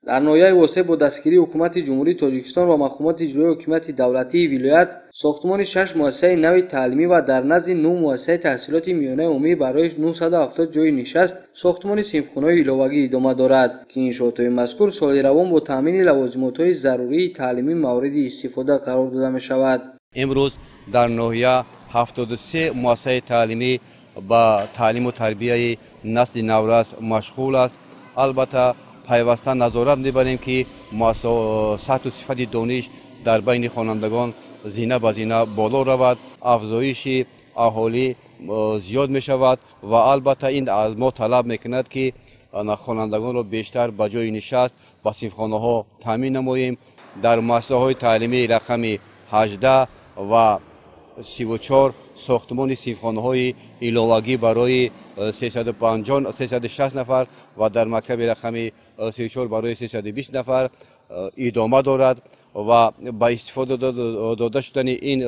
Дар ноҳияи Восеъ бо дастгирии Ҳукумати Ҷумҳурии Тоҷикистон ва мақомоти иҷроияи ҳокимияти давлатии вилоят сохтмони 6 муассисаи нави таълимӣ ва дар назди 9 муассисаи таҳсилоти миёнаи умумӣ барои 970 ҷойи нишаст сохтмони синфхонаҳои иловагӣ идома дорад, ки иншоотҳои мазкур соли равон бо таъмини лавозимотҳои зарурии таълимӣ мавриди истифода қарор дода мешавад. Имрӯз дар ноҳия 73 муассисаи таълимӣ ба таълиму тарбияи насли наврас машғул аст. Албатта, пайваста назорат мебарем, ки сатҳу сифати дониш дар байни хонандагон зина ба зина боло равад. Афзоиши аҳолӣ зиёд мешавад ва албатта ин аз мо талаб мекунад, ки хонандагонро бештар ба ҷои нишаст, ба синфхонаҳо таъмин намоем. Дар муассисаҳои таълимии рақами 18 ва 34 сохтмони синфхонаҳои иловагӣ барои 360 нафар ва дар мактаби рақами 34 барои 320 нафар идома дорад ва ба истифода дода шудани ин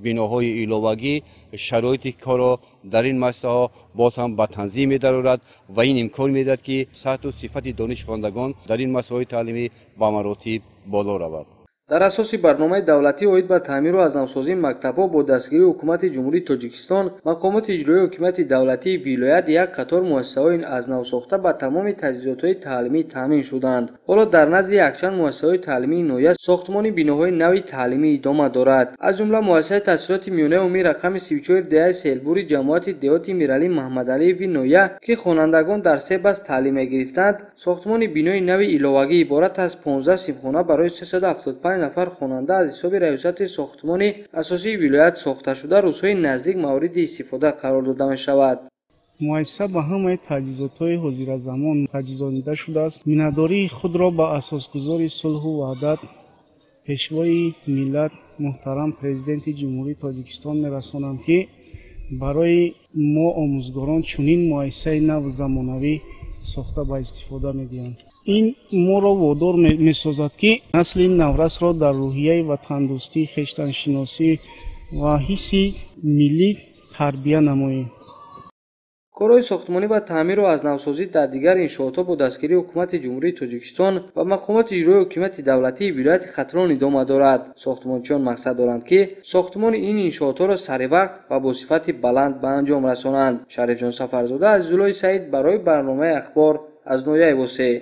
биноҳои иловагӣ шароити корро дар ин муассисаҳо боз ҳам ба танзим медарорад ва ин имкон медиҳад, ки сатҳу сифати дониши хонандагон дар ин муассисаҳои таълимӣ ба маротиб боло равад. Дар асоси барномаи давлатӣ оид ба таъмиру аз навсозии мактабҳо бо дастгирии Ҳукумати Ҷумҳурии Тоҷикистон, мақомоти иҷроияи ҳокимияти давлатии вилоят як қатор муассисаҳои аз навсохта ба тамоми таҷҳизотҳои таълимӣ таъмин шуданд. Ҳоло дар назди якчанд муассисаҳои таълимии ноҳия сохтмони биноҳои нави таълимӣ идома дорад. Аз ҷумла муассисаи таҳсилоти миёнаи умумии рақами 34 деҳаи Селбури ҷамоати деҳоти Миралӣ Маҳмадалиеви ноҳия, ки хонандагон дар се баст таълим мегирифтанд, сохтмони бинои нави иловагӣ иборат аз 15 синфхона барои 375 нафар хонанда аз ҳисоби раёсати сохтмони асосии вилоят сохташуда рӯзҳои наздик мавриди истифода қарор дода мешавад. Муассиса ба ҳамаи таҷҳизотҳои ҳозиразамон таҷҳизонида шудааст. Миннатдории худро ба асосгузори сулҳу ваҳдат, пешвои миллат, муҳтарам Президенти Ҷумҳурии Тоҷикистон мерасонам, ки барои мо омӯзгорон чунин муассисаи наву замонавӣ сохта ба истифода медиҳанд. Ин моро водор месозад, ки насли наврасро дар рӯҳияи ватандӯстӣ, хештаншиносӣ ва ҳисси миллӣ тарбия намоем. Корҳои сохтмонӣ ва таъмиру аз навсозӣ дар дигар иншоотҳо бо дастгирии Ҳукумати Ҷумҳурии Тоҷикистон ва мақомоти иҷроияи ҳокимияти давлатии вилояти Хатлон идома дорад. Сохтмончиён мақсад доранд, ки сохтмони ин иншоотҳоро саривақт ва бо сифати баланд ба анҷом расонанд. Шарифҷон Сафарзода, Азизуллои Саид барои барномаи Ахбор аз ноҳияи Восеъ.